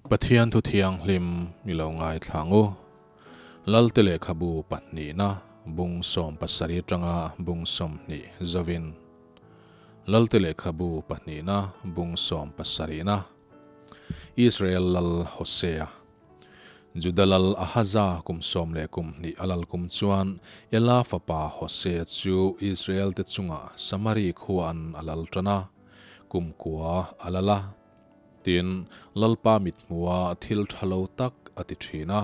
Pathian thu thianghlim i lo ngaithla ang u. Lalte lehkhabu pahnihna bung 70 atanga bung 20 zovin. Lalte lehkhabu pahnihna bung sawmpasarihna. Israel lal Hosea. Juda lal Ahaza kum sawm leh kum hnih a lal kum chuan Ela fapa Hosea chu Israel te chungah Samari khua an a lal tan a, kum kua a lal a. Tin, Lalpa mithmuha thil tha lo tak a ti thin a,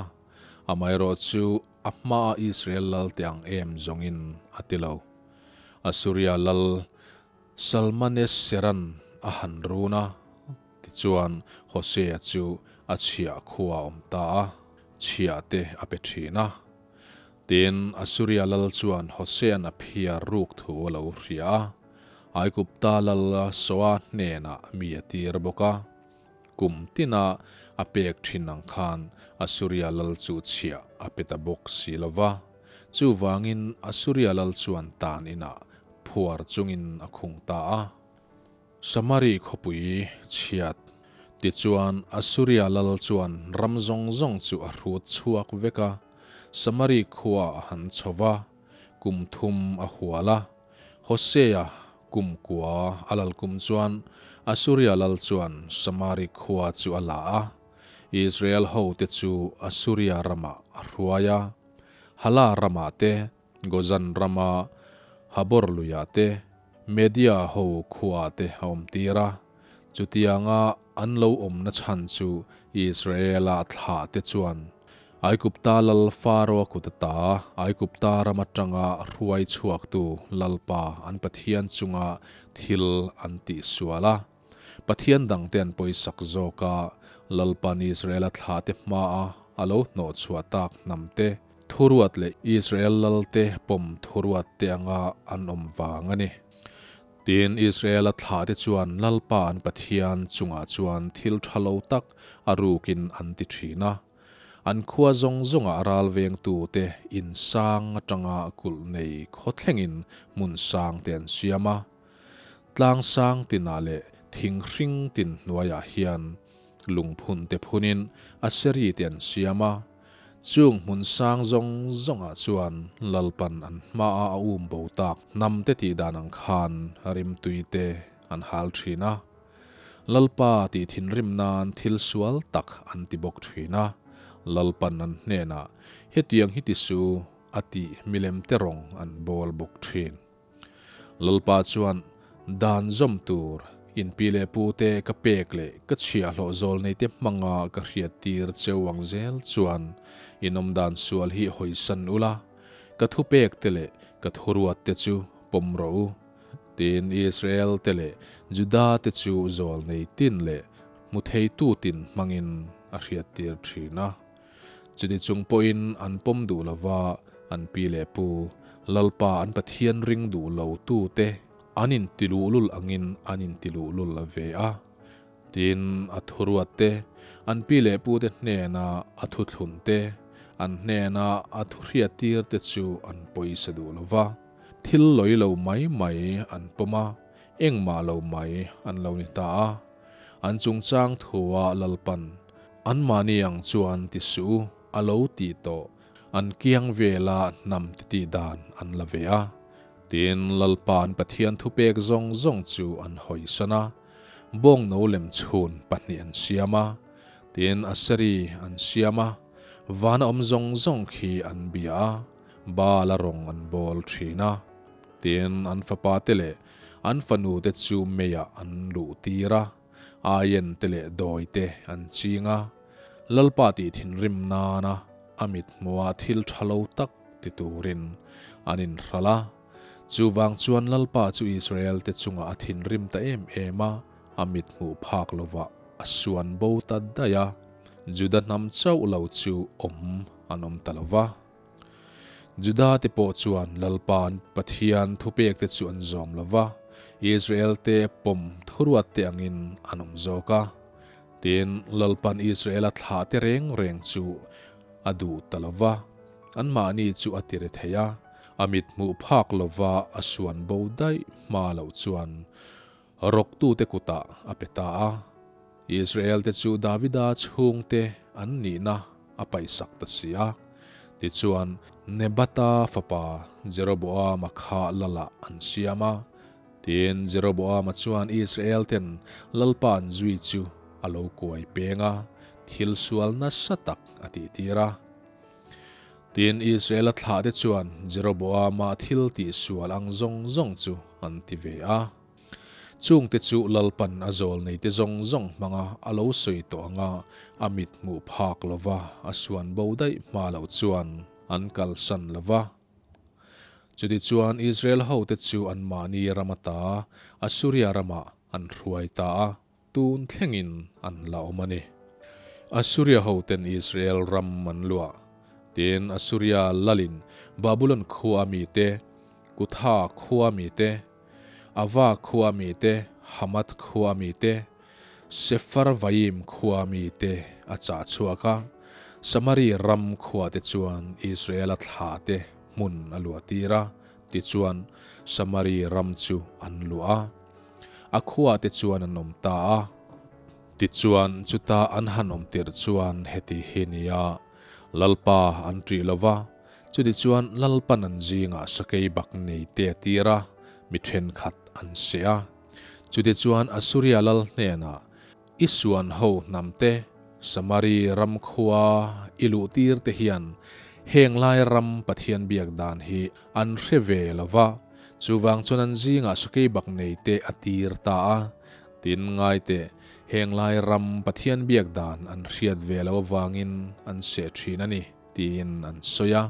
amaherawh chu a hmaa Israel lal te ang em zawngin a ti lo. Assuria lal Salmaneseran a han run a, tichuan Hosea chu a chhiah khua a awm ta a, chhiah te a pe thin a. Tin, Assuria lal chuan Hosea'n a phiar ruk thu a lo hria a, Aigupta lal Soa hnenah mi a tir bawk a. Kum tina a pek thin ang khan Assuria lal chu chhiah a pe ta bawk si lo va. Chuvangin Assuria lal chuan tan inah phuar chungin a khung ta a. Samari khawpui chhiat. Tichuan, Assuria lal chuan ram zawng zawng chu a hrut chhuak vek a, Samari khua a han chho va, kum thum a hual a. Hosea kum kua a lal kum chuan Assuria lal chuan Samari khua chu a la a, Israel hote chu Assuria ramah a hruai a, Hala ramah te, Gozan rama Habor luiah te, Media ho khuaah te a awm tir a. Chutianga an lo awmna chhan chu Israela thlah te chuan Aigupta lal Faro-a kut ata Aigupta ram atanga hruai chhuaktu Lalpa an Pathian chunga thil an tihsual a. Pathian dangte an pawisak zawk a, Lalpan Israela thlahte hmaa a lo hnawhchhuah tak hnamte thuruat leh Israel lalte pawm thuruat te anga an awm vang a ni. Tin, Israela thlahte chuan Lalpa an Pathian chungah chuan thil tha lo tak a rukin an ti thin a. An khua zawng zawngah ral vengtute in sang atanga kulh nei khawthlengin hmun sang te an siam a. Tlang sang tinah leh thing hring tin hnuaiah hian lungphun te phunin Aseri te an siam a. Chung hmun sang zawng zawngah chuan Lalpan an hmaah a um bo tak hnam te tih dan ang khan rimtui te an hal thin a. Lalpa tih thinrim nan thil sual tak an ti bawk thin a. Lalpan an hnenah, Hetiang hi ti su, a tih milem te rawng an bawl bawk thin. Lalpa chuan, Dan zawm tur, in pi leh pu te ka pek leh ka chhiahhlawh zawl nei te hmanga ka hriat tir cheu ang zel chuan in awmdan sual hi hawisan ula, ka thupek te leh ka thuruat te chu pawm rawh u. Tin, Israel te leh Juda te chu zawl nei tin leh hmu theitu tin hmangin a hriat tir thin a. Chuti chung pawhin an pawm duh lova, an pi leh pu, Lalpa an Pathian ring duh lo tute an intiluhlul angin an intiluhlul ve a. Tin, a thuruat te, an pi leh pute hnena a thuthlun te, an hnena a thuhriattir te chu an pawisa duh lova, thil lawi lo mai mai an pawm a, engmah lo mai an lo ni ta a. An chungchang thua Lalpan, Anmahni ang chuan ti suh u, a lo tih tawh, an kiang vela hnam ti tih dan an la ve a. Tin, Lalpa an Pathian thupek zawng zawng chu an hawisan a, bawngno lem chhun pahnih an siam a, tin, Aseri an siam a, vana awm zawng zawng khi an bia a, Baal-a rawng an bawl thin a. Tin, an fapate leh an fanute chu meiah an luh tir a. Aien te leh dawi te an ching a, Lalpa tih thinrim nana a mit hmuha thil tha lo tak ti turin an inhralh a. Chuvang chuan Lalpa chu Israel te chungah a thinrim ta em em a, a mit hmuh phak lovah a suan bo ta daih a, Juda hnam chauh lo chu awm an awm ta lo va. Juda te pawh chuan Lalpa an Pathian thupek te chu an zawm lo va, Israel te pawm thuruat te angin an awm zawk a. Tin, Lalpan Israela thlah te reng reng chu a duh ta lo va, anmahni chu a ti re thei a, a mit hmuh phak lo va a suan bo daih hma loh chuan rawktute kutah a pe ta a. Israel-te chu Davida chhungte an nihna a paihsak ta si a. Tichuan, Nebata fapa Jeroboama kha lalah an siam a. Tin, Jeroboama chuan Israel-ten Lalpa an zui chu a lo kuai peng a, thil sual nasa tak a tihtir a. Tin, Israel-a thlahte chuan Jeroboama thil tihsual ang zawng zawng chu an ti ve a. Chungte chu Lalpan a zawl neite zawng zawng hmanga a lo sawi tawh anga a mit hmuh phak lova a suan bo daih hma loh chuan an kalsan lo va. Chutichuan Israel hote chu anmahni ram ata Assuria ramah an hruai ta a, tun thlengin an la awm a ni. Assuria hoten Israel ram an luah. Tin, Assuria lalin Babulon khua mite, Kutha khua mite, Ava khua mite, Hamath khua mite, Sepharvaim khua mite a chah chhuak a, Samari ram khuate chuan Israela thlahte hmun a luah tir a, tichuan Samari ram chu an luah a, a khuate chuan an awm ta a. Tichuan chuta an han awm tirh chuan heti hi nia, Lalpa an ṭih lo va, Chutichuan Lalpan an zingah sakei bak nei te a tir a, mi thenkhat an seh a. Chutichuan Assuria lal hnenah, I suan ho hnam te, Samari ram khua i luh tir te hian heng lai ram Pathian biak dan hi an hre ve lo va, chuvang chuan an zingah sakei bak nei te a tir ta a. Tin, ngai teh, heng lai ram Pathian biak dan an hriat ve lo avangin an seh thin a ni. Tiin an sawi a.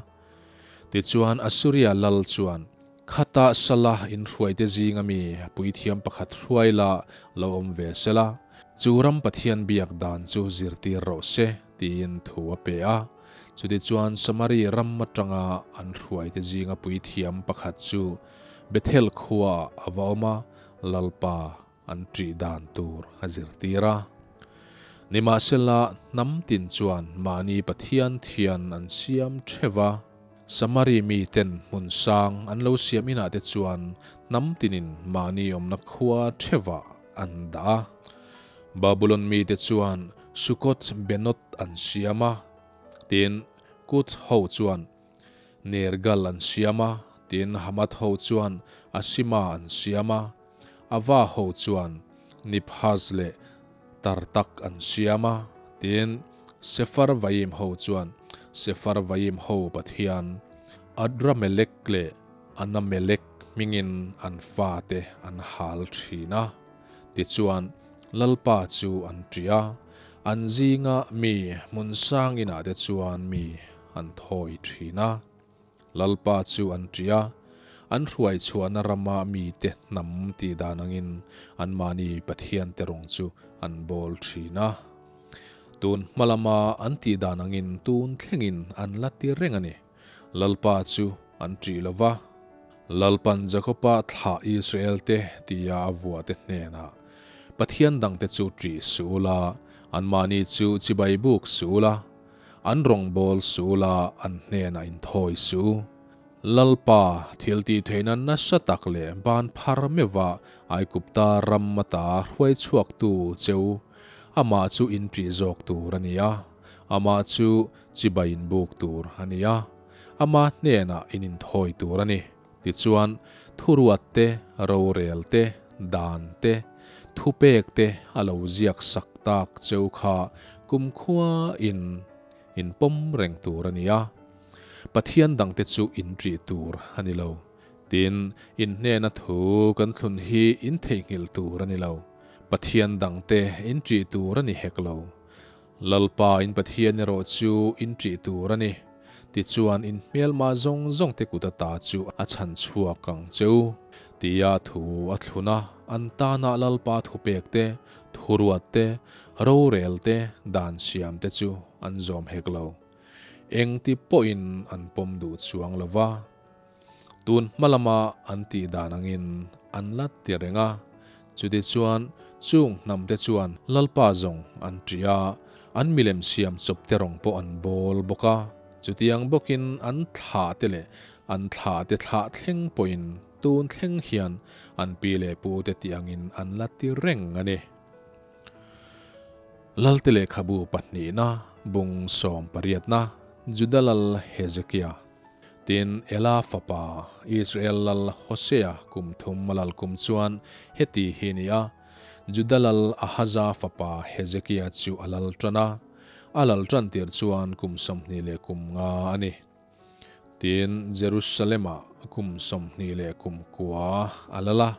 Tichuan Assuria lal chuan, Khata Sala inhruaite zinga mi puithiam pakhat hruai la lo awm ve sela, chu ram Pathian biak dan chu zirtir rawh se, tiin thu a pe a. Chutichuan Samari ram atanga an hruaite zinga puithiam pakhat chu Bethel khuaah a va awm a, Lalpa an ṭih dan tur a zirtir a. Nimahsela, hnam tin chuan mahni Pathian thian an siam ṭheuh va, Samari miten hmun sang an lo siam inah te chuan hnam tinin mahni awmna khua ṭheuhah an dah a. Babulon mite chuan Sukoth Benoth an siam a, tin, Kuth ho chuan Nergal an siam a, tin Hamath ho chuan Asima an siam a, Ava ho chuan Nibhaz leh Tartak an siam a, tin Sepharvaim ho chuan Sepharvaim ho pathian Adramelek leh Anamelek hmingin an fate an hal thin a. Tichuan, Lalpa chu an ṭih a, an zinga mi hmun sang inah te chuan mi an thawi ṭhin a. Lalpa chu an ṭih a, an hruai chhuahna rama mite hnam tih dan angin anmahni Pathiante rawng chu an bawl ṭhin a. Tun hma lama an tih dan angin tun thlengin an la ti reng a ni. Lalpa chu an ṭih lo va. Lalpan Jakoba thlah Israelte tia a vuahte hnenah, Pathian dangte chu ṭih suh ula, anmahni chu chibai buk suh ula, an rawngbâwl suh ula, an hnenah inthawi suh u. Lalpa thil tih theihna nasa tak leh ban phar meuhva Aigupta ram ata hruai chhuaktu cheu amah chu in ṭih zawk tur a ni a, amah chu chibai in buk tur a ni a. Ama hnenah in inthawi tur a ni. Tichuan, thuruat te, rorel te, dan te, thupek te a lo ziak sak tak cheu kha kumkhua in in pawm reng tur a ni a. Pathian dangte chu in ṭih tur a ni lo. Tin, in hnena thu kan thlun hi in theihnghilh tur a ni lo. Pathian dangte in ṭih tur a ni hek lo. Lalpa in Pathian erawh chu in ṭih tur a ni. Tichuan in hmelma zawng zawng te kut ata chu a chhan chhuak ang che u. Tia thu a thlun a, an tana Lalpa thupek te, thuruat te, rorel te, dan siam te chu an zawm hek lo. Engti pawhin an pawm duh chuang lo va. Tun hma lama an tih dan angin an la ti reng a, chutichuan chung hnamte chuan Lalpa zawng an ṭih a, an milem siam chawp te rawng pawh an bawl bawk a, chutiang bawkin an thlah te leh an thlah te thlah thleng pawhin tun thleng hian an pi leh pu te tih angin an la ti reng a ni. Lalte lehkhabu pahnihna, bung sawm pariatna, Juda lal Hezekia. Tin, Ela fapa Israel lal Hosea kum thum a lal kum chuan heti hi ni a, Juda lal Ahaza fapa Hezekia chu a lal tan a, a lal tan tir chuan kum 20 leh kum nga a ni. Tin, Jerusalem-ah kum 20 leh kum kua a lal a,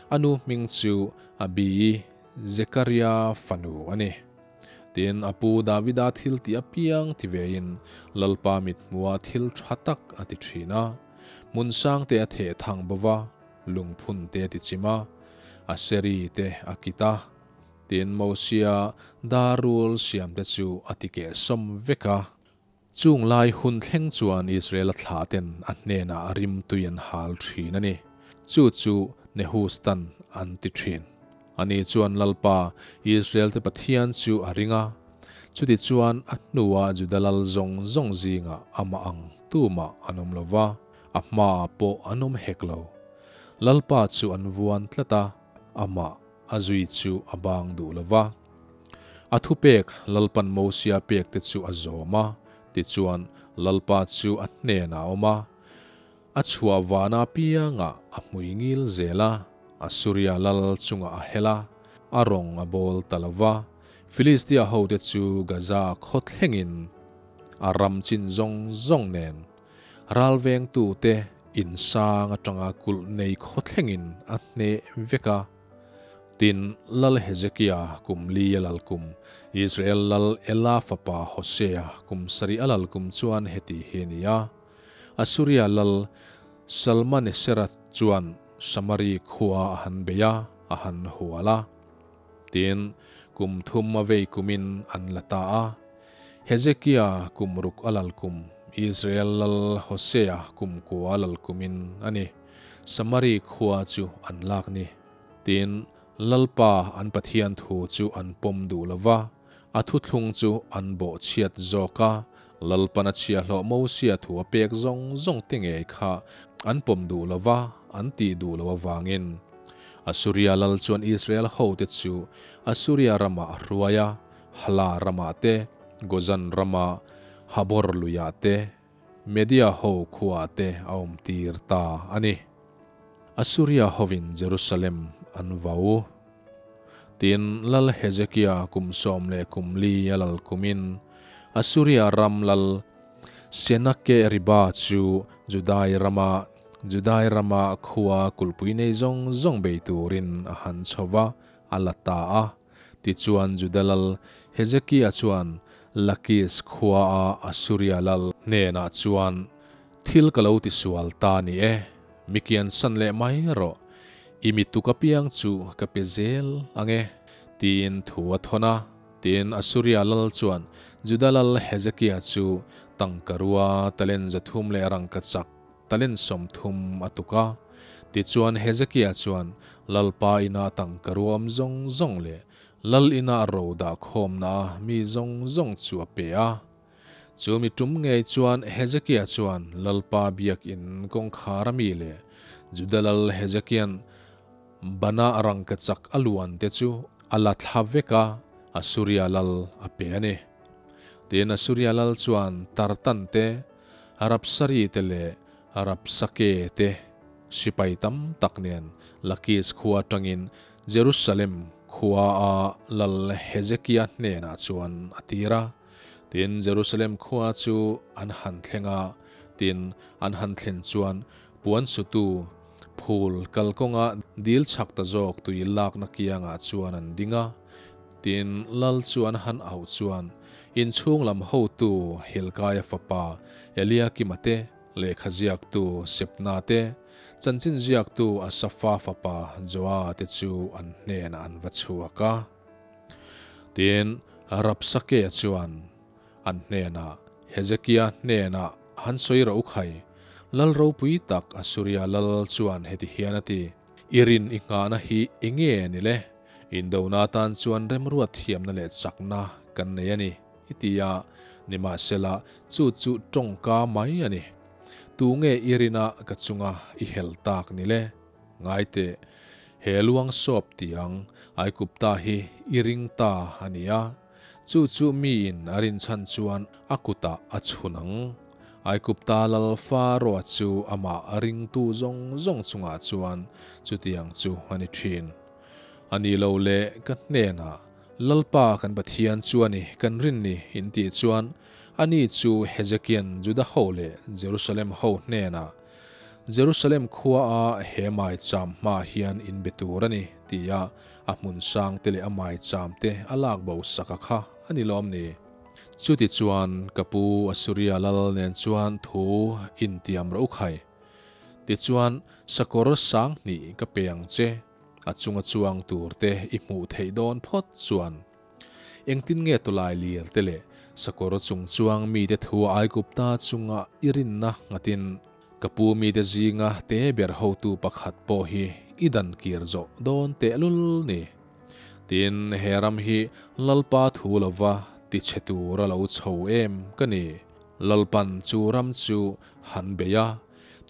a nu hming chu Abi, Zekaria fanu a ni. Tin, a pu Davida thil tih apiang ti vein Lalpa mithmuha thil tha tak a ti thin a. Hmun sang te a theh thang bo va, lungphun te a ti chim a, Aseri te a kit a. Tin, Mosia darul siam te chu a ti kehsawm vek a. Chung lai hun thleng chuan Israela thlaten a hnenah rimtui an hal thin a ni. Chu chu Nehustan an ti thin. Ani chuan Lalpa, Israelte Pathian chu a ring a. Chutichuan a hnua Juda lal zawng zawng zingah amah ang tumah an awm lo va, a hmaah pawh an awm hek lo. Lalpa chu an vuan tlat a, amah a zui chu a bang duh lo va. A thupek Lalpan Mosia pekte chu a zawm a, tichuan Lalpa chu a hnenah a awm a. A chhuah vana apiangah a hmui ngil zel a, Assuria lal chungah a hel a, a rawng a bawl ta lo va. Filistia hote chu Gaza khaw thlengin a ram chin zawng zawng nen ralvengtute in sang atanga kulh nei khaw thlengin a hneh vek a. Tin, Lal Hezekia kum li a lal kum, Israel lal Ela fapa Hosea kum sarih a lal kum chuan heti hi a ni a, Assuria lal Salmanesera chuan Samari khua a han bei a, a han hual a. Tin, kum thum a vei kumin an la ta a. Hezekia kum ruk a lal kum, Israel lal Hosea kum kua a lal kumin a ni. Samari khua chu an lak ni. Tin, Lalpa an Pathian thu chu an pawm duh lo va, a thuthlung chu an bawhchhiat zawk a, Lalpan a chhiahhlawh Mosia thu a pek zawng zawng te ngei kha an pawm duh lo va, an tih duh loh avangin. Assuria lal chuan Israel hote chu Assuria ramah a hruai a, Hala ramah te, Gozan rama Habor luiah te, Media ho khuaah te a awm tir ta a ni. Assuria hovin Jerusalem an vau. Tin, Lal Hezekia kum sawm leh kum li a lal kumin Assuria ram lal Senakeriba chu Judai rama Judai rama khua kulhpui nei zawng zawng bei turin a han chho va, a la ta a. Tichuan Juda lal Hezekia chuan Lakis khuaa Assuria lal hnenah chuan, Thil ka lo tisual ta ni e, mi kiansan leh mai rawh, i mi tuk apiang chu ka pe zel ang e, tiin thu a thawn a. Tin, Assuria lal chuan Juda lal Hezekia chu tangkarua talent 300 leh rangkachak talent 30 a tuk a. Tichuan Hezekia chuan Lalpa ina tangka ruam zawng zawng leh Lal ina ro dah khawmna mi zawng zawng chu a pe a. Chu mi tum ngei chuan Hezekia chuan Lalpa biakin kawngkhar a mi leh Juda lal Hezekia'n bana rangkachak a luan te chu a la thla vek a, Assuria lal a pe a ni. Tin, Assuria lal chuan Tartan te, Rapsari te leh Rapsake te sipai tam tak nen Lakis khua atangin Jerusalem khua a lal Hezekia hnenah chuan a tir a. Tin, Jerusalem khua chu an han thleng a, tin, an han thlen chuan puan sutu phul kalkawnga dil chhak ta zawk tui lakna kiangah chuan an ding a. Tin, lal chu an han auh chuan inchhung lam hotu Hilkaia fapa Eliakima te, lehkha ziaktu Sebna te, chanchin ziaktu Asafa fapa Joa te chu an hnenah an va chhuak a. Tin, Rabsakea chuan an hnenah, Hezekia hnenah han sawi rawh u khai, lal ropui tak Assuria lal chuan heti hian a ti, I rin i nghahna hi enge ni le? Indona atan chuan remruat thiamna leh chakna kan nei a ni, i ti a, nimahsela chu chu tawngka mai a ni. Tunge i rina ka chunga i hel tak ni le? Ngai teh, he luang sawp tiang Aikupta hi i ring ta a ni a. Chu chu miin a rinchhan chuan a kutah a chhun ang. Aigupta lal Faroa chu amah a ringtu zawng zawng chungah chuan chutiang chu a ni thin. A ni lo le, ka hnenah, Lalpa kan Pathian chu a ni, kan rin ni, in tih chuan, ani chu Hezekian Juda ho leh Jerusalem ho hnenah, Jerusalem khuaa he maicham hmaah hian in be tur a ni, tia a hmun sang te leh a maicham te a lak bo sak a kha a ni lawm ni? Chuti chuan ka pu Asuria lal nen chuan thu intiam rawh u khai. Tichuan sakawr sang hnih ka pe ang che, a chunga chuang tur te i hmuh theih dawn phawt chuan. Engtin nge tawlai lir te leh sakawr chung chuang mite thu Aigupta chunga i rinna nghatin ka pu mite zinga te ber hotu pakhat pawh hi i dan kir zawh dawn tehlul ni. Tin, he ram hi Lalpa thu lova tichhe tur a lo chho em ka ni. Lalpan chu ram chu han bei a,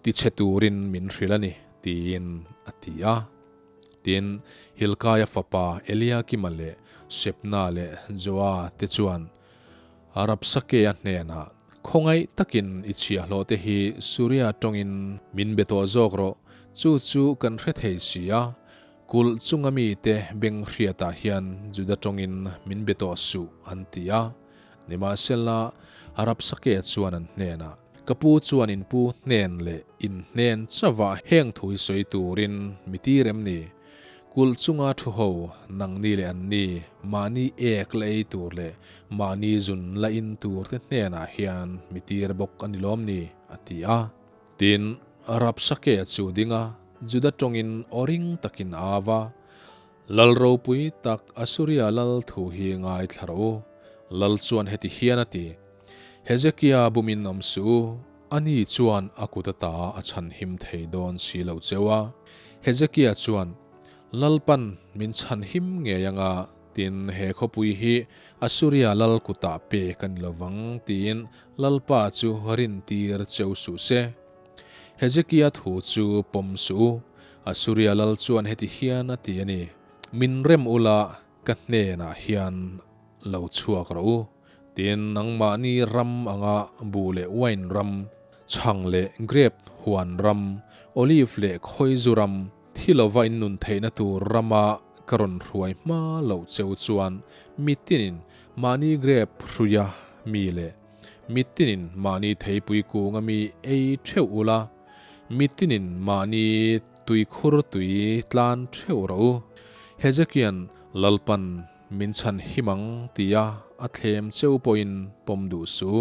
tichhe turin min hrilh a ni, tiin a ti a. Tin, Hilkaia fapa Eliakima leh Shebna leh Joa te chuan Rabsakea hnenah, Khawngaih takin i chhiahhlawh te hi Suria tawngin min be tawh zawk rawh, chu chu kan hre thei si a, kulh chunga mite beng hriatah hian Juda tawngin min be tawh suh, an ti a. Nimahsela, Rabsakea chuan an hnenah, Ka pu chuan in pu hnen leh in hnen chauha heng thu hi sawi turin mi tir em ni? Kulh chunga thu ho, nangni leh anni, mahni ek la ei tur leh mahni zun la in tur te hnenah hian mi tir bawk a ni lawm ni? a ti a. Tin, Rabshakeh chu ding a, Juda tawngin aw ring takin a au a, Lal ropui tak Asuria lal thu hi ngaithla rawh u. Lal chuan heti hian a ti, Hezekia bumin awm suh u, ani chuan a kut ata a chhanhim thei dawn si lo cheu a. Hezekia chuan, Lalpan min chhanhim ngei anga, tin he khawpui hi Asuria lal kutah pek a ni lovang, tiin Lalpa chu rintir cheu suh se. Hezekia thu chu pawm suh u, Asuria lal chuan heti hian a ti a ni, Min rem ula ka hnenah hian lo chhuak rawh u. Tin, nangmahni ram anga buh leh wine ram, chhang leh grape huan ram, olive leh khawizu ram, thi lova in nun theihna tur rama ka rawn hruai hma loh cheu chuan mitinin mahni grape hruia mi leh mitinin mahni theipui kunga mi ei theuh ula, mitinin mahni tuikhur tui tlan theuh rawh u. Hezekia'n Lalpan Min chhan him ang tia a thlem cheu pawhin pawm duh su.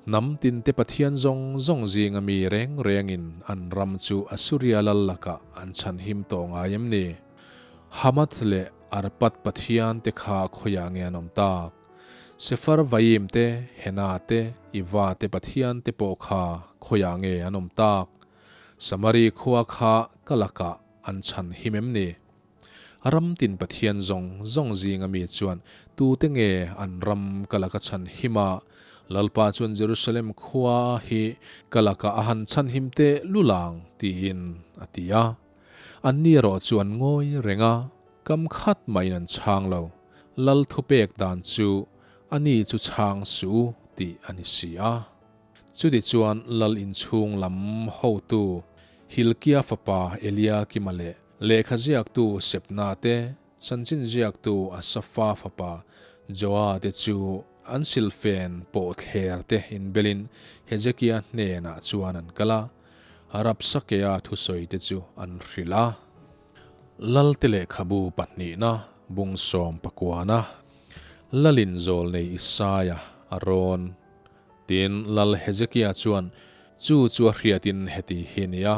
Hnam tinte Pathian zawng zawng zinga mi reng rengin an ram chu Assuria lal lakah an chhan him tawh ngai em ni? Hamath leh Arpad Pathian te kha khawiah nge an awm tak? Sepharvaim te, Hena te, Iva te Pathian te pawh kha khawiah nge an awm tak? Samari khua kha ka lakah an chhan him em ni? Ram tin Pathian zawng zawng zinga mi chuan tute nge an ram ka laka chhan him a? Lalpa chuan Jerusalem khua hi ka laka a han chhan him teh lulang tiin a ti a. Anni erawh chu an ngawi reng a, kam khat maiin an chhang lo. Lal thupek dan chu ani chu chhang suh u tih a ni si a. Chutichuan Lal inchhung lam hotu Hilkia fapa Eliakima leh Lehkha ziaktu Sebna te, chanchin ziaktu Asafa fapa Joa te chu an silfen pawh thler te inbelin Hezekia hnenah chuan an kal a, Rabsakea thusawi te chu an hrilh a. Lalte lehkhabu pahnihna bung sawm pakuana Lalin zawlnei Isaia a rawn. Tin, Lal Hezekia chuan chu chu a hriatin heti hi a ni a,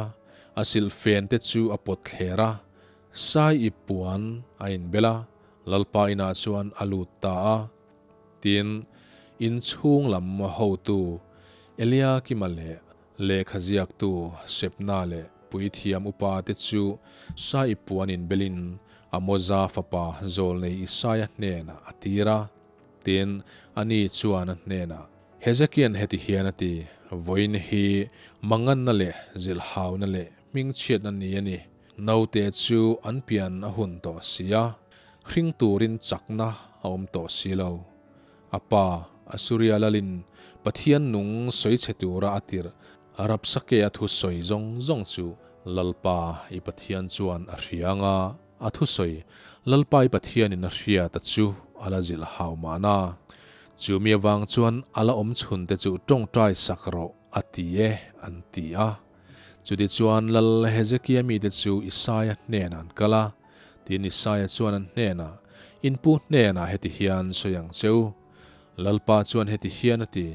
a silhfen te chu a pawt thler a, sai ip puan a inbel a, Lalpa inah chuan a lut ta a. Tin, inchhung lam hotu Eliakima leh lehkha ziaktu Sebna leh puithiam upa te chu sai ip puan inbelin Amoza fapa zawlnei Isaia hnenah a tir a. Tin, ani chuan a hnenah, Hezekia'n heti hian a ti, Vawiin hi manganna leh zilhhauna leh hmingchhiatna ni a ni. Naute chu an pian a hun tawh si a, hring turin chakna a awm tawh si lo. A pa, Assuria lalin Pathian nung sawi chhe tura a tirh Rabsakea thusawi zawng zawng chu Lalpa i Pathian chuan a hria ang a, a thusawi Lalpa i Pathianin a hriat a chu a la zilh hau mahna. Chu mi avang chuan a la awm chhun te chu tawngtai sak rawh a ti e an ti a. Chutichuan Lal Hezekia mite chu Isaia hnenah an kal a, tin Isaia chuan an hnenah, In pu hnenah heti hian sawi ang che u. Lalpa chuan heti hian a ti,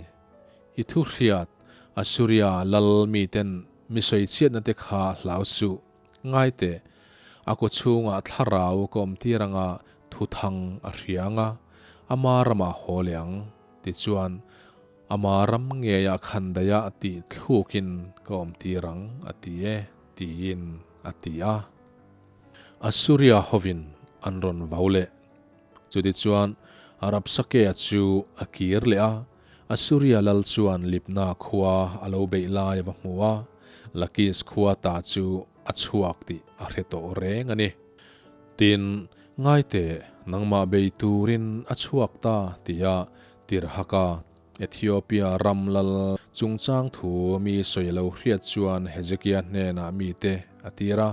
I thu hriat, Assuria lal miten mi sawichhiatna te kha hlau suh. Ngai teh, a kaw chhungah thlarau ka awm tir anga thuthang a hria anga, ama ramah haw leh ang. Tichuan, Ama ram ngeiah khandaiah tih thlukin ka awm tir ang, a ti e, tiin a ti a. Assuria hovin an rawn vau leh. Chutichuan, Rabsakea chu a kir leh a, Assuria lal chuan Libna khua a lo beih lai a va hmu a, Lakis khua ta chu a chhuak tih a hre tawh reng a ni. Tin, Ngaite, nangmah bei turin a chhuak ta, tia Tirhaka, Ethiopia ram lal chungchang thu mi sawi lo hriat chuan Hezekia hnenah mite a tir a,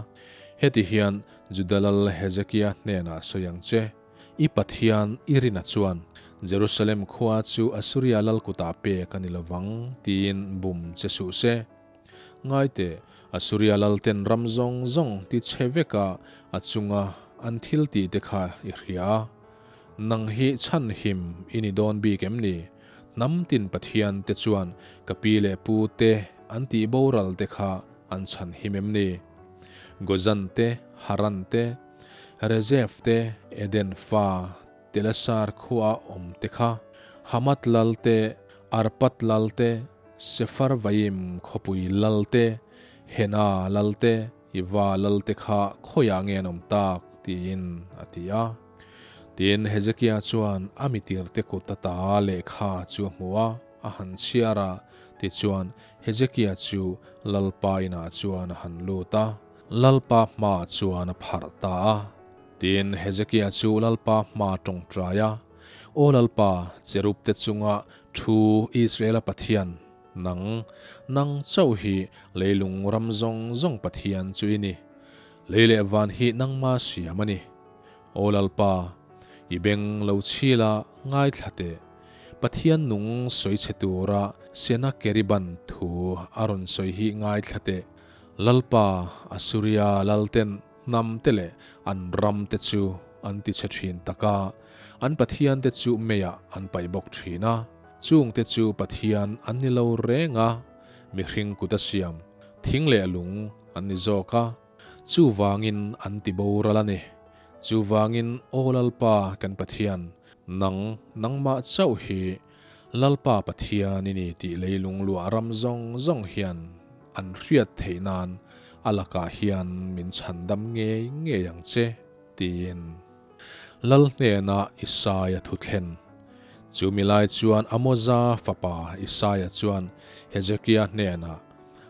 Heti hian Juda lal Hezekia hnenah sawi ang che, I Pathian i rina chuan Jerusalem khua chu Assuria lal kutah pek a ni lovang tiin bum che suh se. Ngaite, Assuria lalten ram zawng zawng ti chhe veka a chunga an thil tihte kha i hria a. Nang hi chhanhim i ni dawn bik em ni? Hnam tin Pathian te chuan ka pi leh pu te an tih boral te kha an chhanhim em ni? Gozan te, Haran te, Rezeph te, Eden fa Telasar khua awm te kha, Hamath lal te, Arpad lal te, Sepharvaim khawpui lal te, Hena lal te, Iva lal te kha khawiah nge an awm tak? tiin a ti a. Tin, Hezekia chuan a mitirte kut ata lehkha chu a hmu a, a han chhiar a, tichuan Hezekia chu Lalpa inah chuan a han lut a, Lalpa hmaah chuan a pharh ta a. Tin, Hezekia chu Lalpa hma tawngtai a, Aw Lalpa, cherubte chunga thu Israela Pathian, Nang, nang chauh hi leilung ram zawng zawng Pathian chu i ni. Lei leh van hi nangma siam a ni. Aw Lalpa, i beng lo chhil a, ngaithla teh. Pathian nung sawi chhe tura Senakeriban thu a rawn sawi hi ngaithla teh. Lalpa, Assuria lalten hnam te leh an ram te chu an ti chhe thin tak a, an pathian te chu meiah an paih bawk thin a. Chungte chu Pathian an ni lo reng a, mihring kut a siam, thing leh lung an ni zawk a, chuvangin an ti boral a ni. Chuvangin, Aw Lalpa kan Pathian, nang, nangmah chauh hi Lalpa Pathian i ni tih leilung luah ram zawng zawng hian an hriat theih nan a lakah hian min chhandam ngei ngei ang che, tiin. Lal hnenah Isaia thu thlen. Chu mi lai chuan Amoza fapa Isaia chuan Hezekia hnenah,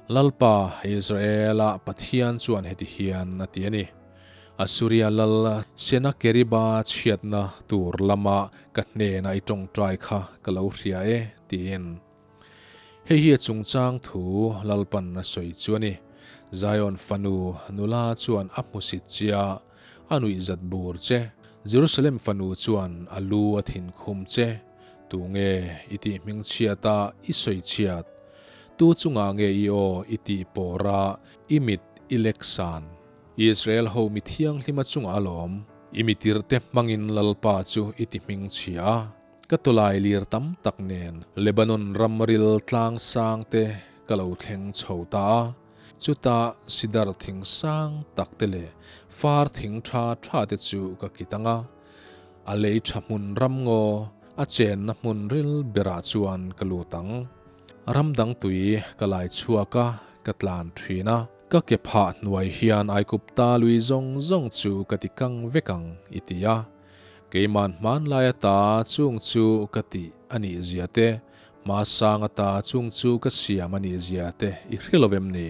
Lalpa, Israela Pathian chuan heti hian a ti a ni, Assuria lal Senakeriba chhiatna tur lama ka hnena i tawngtai kha ka lo hria e, tiin. Hei hi a chungchang thu Lalpan a sawi chu a ni. Zion fanu nula chuan a hmusit che a, a nuihzat bur che. Jerusalem fanu chuan a lu a thin khum che. Tunge i tih hmingchhiat a, i sawi chhiat? Tu chungah nge i aw i tih pawr a, i mit i lek san? Israel ho mi thianghlima chungah alawm. I mitirte hmangin Lalpa chu i ti hmingchhia a. Ka tawlai lir tam tak nen Lebanon ramril tlang sang te ka lo thleng chho ta a, chutah sidar thing sang tak te leh far thing tha tha te chu ka kit ang a, a lei tha hmun ram ngaw a chenna hmun ril berah chuan ka lut ang. Ram dang tui ka lai chhuak a, ka tlan thin a, ka ke phah hnuai hian Aikupta lui zawng zawng chu ka ti kang vek ang i ti a. Keiman hmanlai ata chung chu ka tih a nih zia te, hmasang ata chung chu ka siam a nih zia te i hre lo em ni?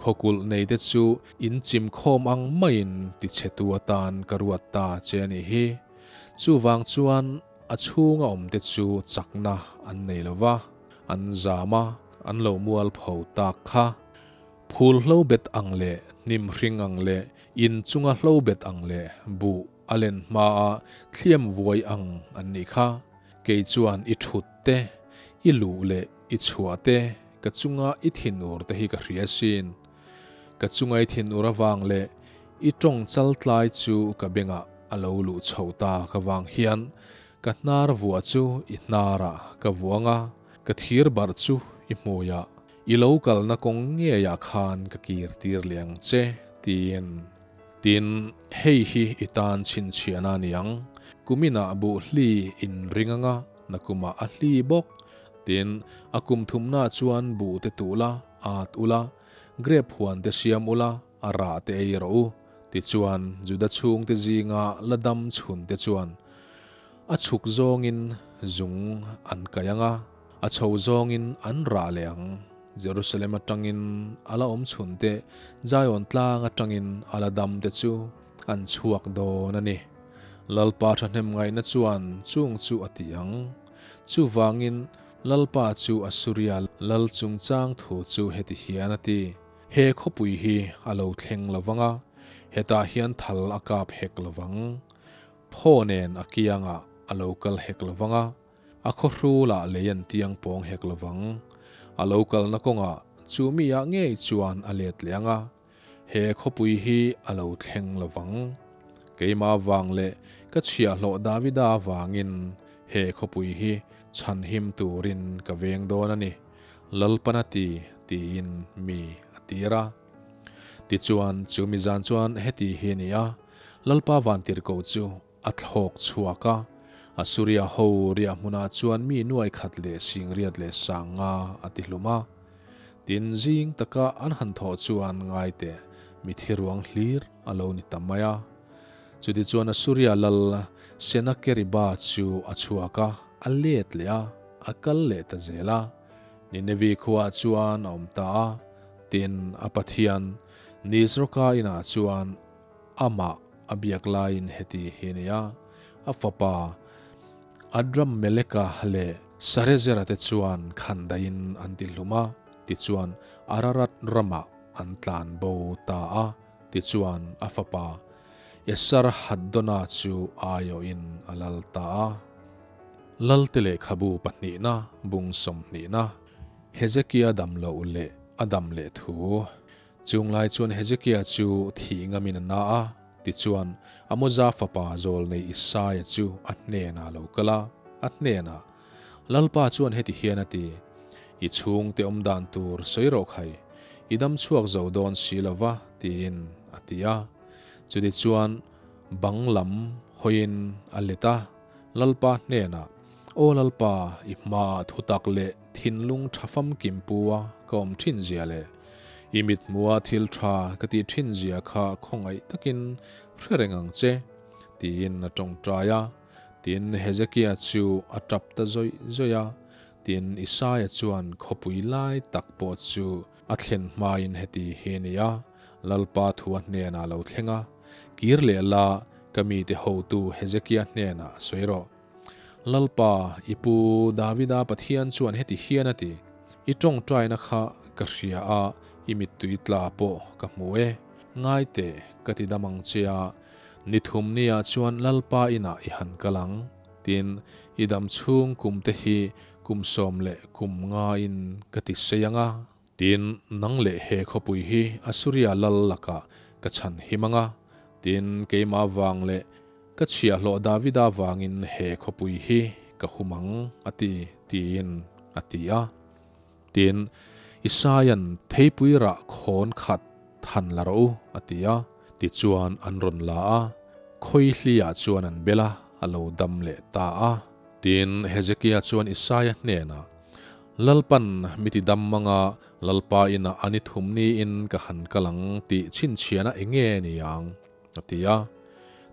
Khawkulh nei te chu in chim khawm ang maiin ti chhe tu atan ka ruat ta che a nih hi. Chuvang chuan. a chhunga awmte chu chakna an nei lo va, an zam a, an lo mualpho tak kha. Phul hlo bet ang leh hnim hring ang leh in chunga hlo bet ang leh buh a len hmaa thliam vuai ang an nih kha. Kei chuan i thut te, i luh leh i chhuah te, ka chunga i thinur te hi ka hria sin. Ka chunga i thinur avang leh i tawng chal tlai chu ka bengah a lo luh chho ta ka vang hian ka hnar vuah chu i hnarah ka vuang a, ka thir barh chu i hmuiah i lo kalna kawng ngeiah khan ka kir tir leh ang che tiin. Tin, hei hi i tan chhinchhiahna a ni ang. Kuminah buh hli in ring anga nakumah a hli bawk. Tin, a kum thumnaah chuan buh te tuh la, at ula, grape huan te siam ula, a rah te ei rawh u. Tichuan, Juda chhungte zinga la dam chhun te chuan a chhuk zawngin zung an kai ang a, a chho zawngin an rah leh ang. Jerusalem atangin a la awm chhun te, Zion tlang atangin a la dam te chu an chhuak dawn a ni. Lalpa thahnem ngaihna chuan chung chu a ti ang. Chuvangin Lalpa chu Assuria lal chungchang thu chu heti hian a ti, He khawpui hi a lo thleng lo vang a, hetah hian thal a kap hek lo vang. Phaw nen a kiangah a lo kal hek lo vang a, A khaw hrulah lei an tiang pawng hek lovang. A lo kalna kawngah chu mi ah ngei chuan a let leh ang a, he khawpui hi a lo thleng lovang. Keimah vang leh ka chhiahhlawh Davida vangin he khawpui hi chhanhim turin ka veng dawn a ni, Lalpan a ti, tiin mi a tir a. Tichuan, chu mi zan chuan heti hi a ni a, Lalpa vantirhkoh chu A thlawk chhuak a, Assuria ho riah hmunah chuan mi nuai khat leh singriat leh sang nga a ti hlum a. Tin, zing taka an han thawh chuan ngai teh mi thi ruang hlir a lo ni ta mai a. Chutichuan Assuria lal Senakeriba chu a chhuak a, a let leh a, a kal leh ta zel a. Ninevi khuaah chuan a awm ta a, tin, a pathian Nisroka inah chuan Amah a biak laiin heti hi a ni a, a fapa Adrammeleka leh Sarezera te chuan khandaiin an ti hlum a, tichuan Ararat ramah an tlan bo ta a, tichuan a fapa Esarhaddona chu aiawhin a lal ta a. Lalte lehkhabu pahnihna bung sawmhnihna, Hezekia dam loh leh a dam leh thu. Chung lai chuan Hezekia chu thih ngamin a na a, tichuan Amoza fapa zawlnei Isaia chu a hnenah a lo kal a, a hnenah, Lalpa chuan heti hian a ti, I chhungte awm dan tur sawi rawh khai, i dam chhuak zo dawn si lo va, tiin a ti a. Chutichuan bang lam hawiin a let a, Lalpa hnenah, Aw Lalpa, i hmaah thutak leh thinlung tha famkim pu a ka awm thin zia leh i mithmua thil tha ka tih thin zia kha khawngaih takin hre reng ang che, tiin a tawngtai a. Tin, Hezekia chu a tap ta zawih zawih a. Tin, Isaia chuan khawpui lai tak pawh chu a thlen hmain heti hi a ni a, Lalpa thu a hnenah lo thleng a, Kir leh la, ka mite hotu Hezekia hnenah sawi rawh. Lalpa, i pu Davida Pathian chuan heti hian a ti, I tawngtaina kha ka hria a, i mittui tla pawh ka hmu e. Ngai teh, ka ti dam ang che a, ni thum niah chuan Lalpa inah i han kal ang. Tin, i dam chhung kum te hi kum sawm leh kum ngaiin ka ti sei ang a. Tin, nang leh he khawpui hi Assuria lal lakah ka chhan him ang a, tin, keimah vang leh ka chhiahhlawh Davida vangin he khawpui hi ka hum ang, a ti, tiin a ti a. Tin, Isaia'n theipui rah khawn khat than la rawh u, a ti a. Tichuan an rawn la a, khawihliah chuan an bel a, a lo dam leh ta a. Tin, Hezekia chuan Isaia hnenah, Lalpan mi ti dam manga Lalpa inah a ni thum niin ka han kal ang tih chhinchhiahna eng nge ni ang? a ti a.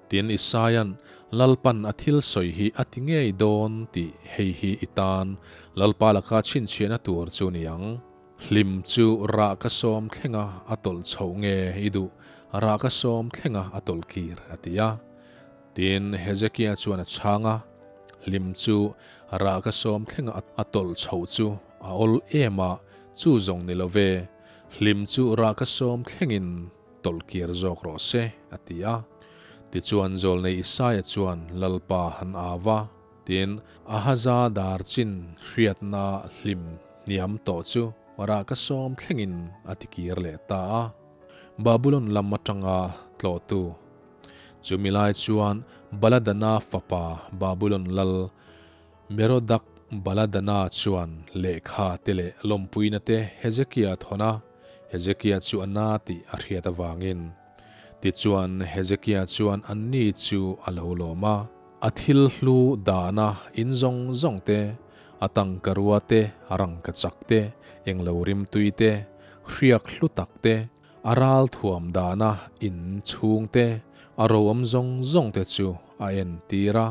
Tin, Isaia'n, Lalpan a thil sawi hi a ti ngei dawn tih hei hi i tan Lalpa laka chhinchhiahna tur chu ni ang. Hlim chu rah ka sawm thlenga a tawlh chhoh nge i duh, rah ka sawm thlenga a tawlh kir, a ti a. Tin, Hezekia chuan a chhang a. Hlim chu rah ka sawm thlenga a tawlh chhoh chu a awl em a, chu zawng ni lo ve. Hlim chu rah ka sawm thlengin tawlh kir zawk rawh se, a ti a. Tichuan Zawlnei Isaia chuan Lalpa han au a, tin, Ahaza dar chin hriatna hlim hniam tawh chu rah ka sawm thlengin a ti kir leh ta a. Babulon lam atanga tlawhtu chumi lai chuan Baladana fapa Babulon lal Merodak Baladana chuan lehkha te leh lawmpuina te Hezekia thawn a, Hezekia chu a na tih a hriat avangin. Tichuan Hezekia chuan anni chu a lo lawm a, a thil hlu dahna in zawng zawng te, a tangkarua te, rangkachak te, englo rimtui te, hriak hlu tak te, a ral thuam dahna in chhung te, a roam zawng zawng te chu a entir a.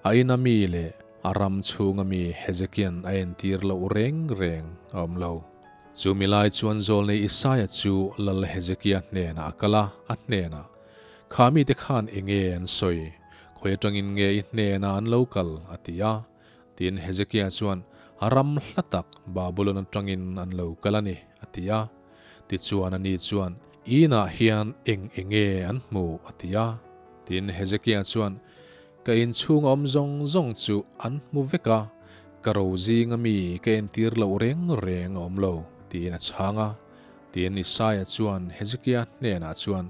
A ina mi leh a ram chhunga mi Hezekia'n a entir loh reng reng a awm lo. Chu mi lai chuan Zawlnei Isaia chu Lal Hezekia hnenah a kal a, a hnenah, Kha mite khan enge an sawi? Khawi atangin nge i hnenah an lo kal? a ti a. Tin, Hezekia chuan, A ram hla tak Babulon atangin an lo kal a ni, a ti a. Tichuan ani chuan, I inah hian eng enge an hmu? a ti a. Tin, Hezekia chuan, Ka inchhung awm zawng zawng chu an hmu vek a, ka ro zinga mi ka entir loh reng reng a awm lo, tiin a chhang a. Tin, Isaia chuan Hezekia hnenah chuan,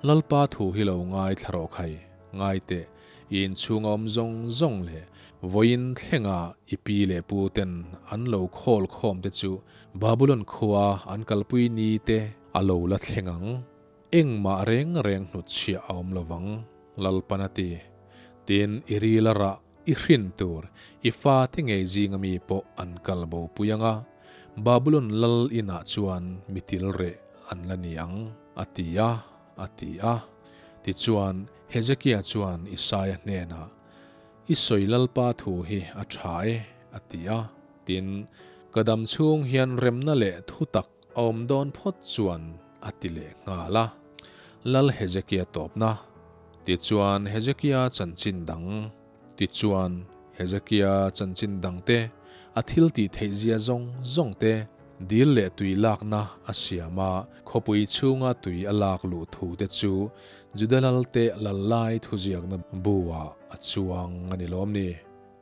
Lalpa thu hi lo ngaithla rawh khai, ngai teh, i inchhung awm zawng zawng leh vawiin thlenga i pi leh pu ten an lo khawl khawm te chu Babulon khua an kalpui ni te a lo la thleng ang. Engmah reng reng hnutchhiah a awm lovang, Lalpan a ti. Tin, i ril a rah, i hrin tur, i fate ngei zinga mi pawh an kal bo pui ang a, Babulon lal inah chuan mi til reh an la ni ang, a ti a, a ti a. Tichuan, Hezekia chuan Isaia hnenah, I sawi Lalpa thu hi a tha e, a ti a. Tin, ka dam chhung hian remna leh thutak a awm dawn phawt chuan, a ti leh nghal a. Lal Hezekia tawpna. Tichuan Hezekia chanchin dang. Tichuan Hezekia chanchin dang te, a thil tih theih zia zawng zawng te, dil leh tui lakna a siam a, khawpui chhunga tui a lak luh thu te chu Juda lalte lal lai thuziakna bu-ah a chuang a ni lawm ni?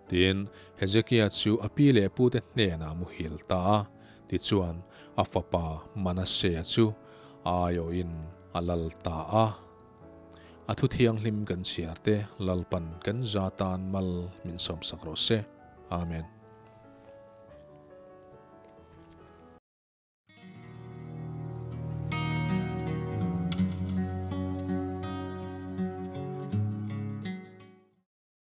Tin, Hezekia chu a pi leh pute hnenah muhil ta a, tichuan a fapa Manasea chu a aiawhin a lal ta a. A thu thianghlim kan chhiar te Lalpan kan za tan mal min sawmsak rawh se. Amen.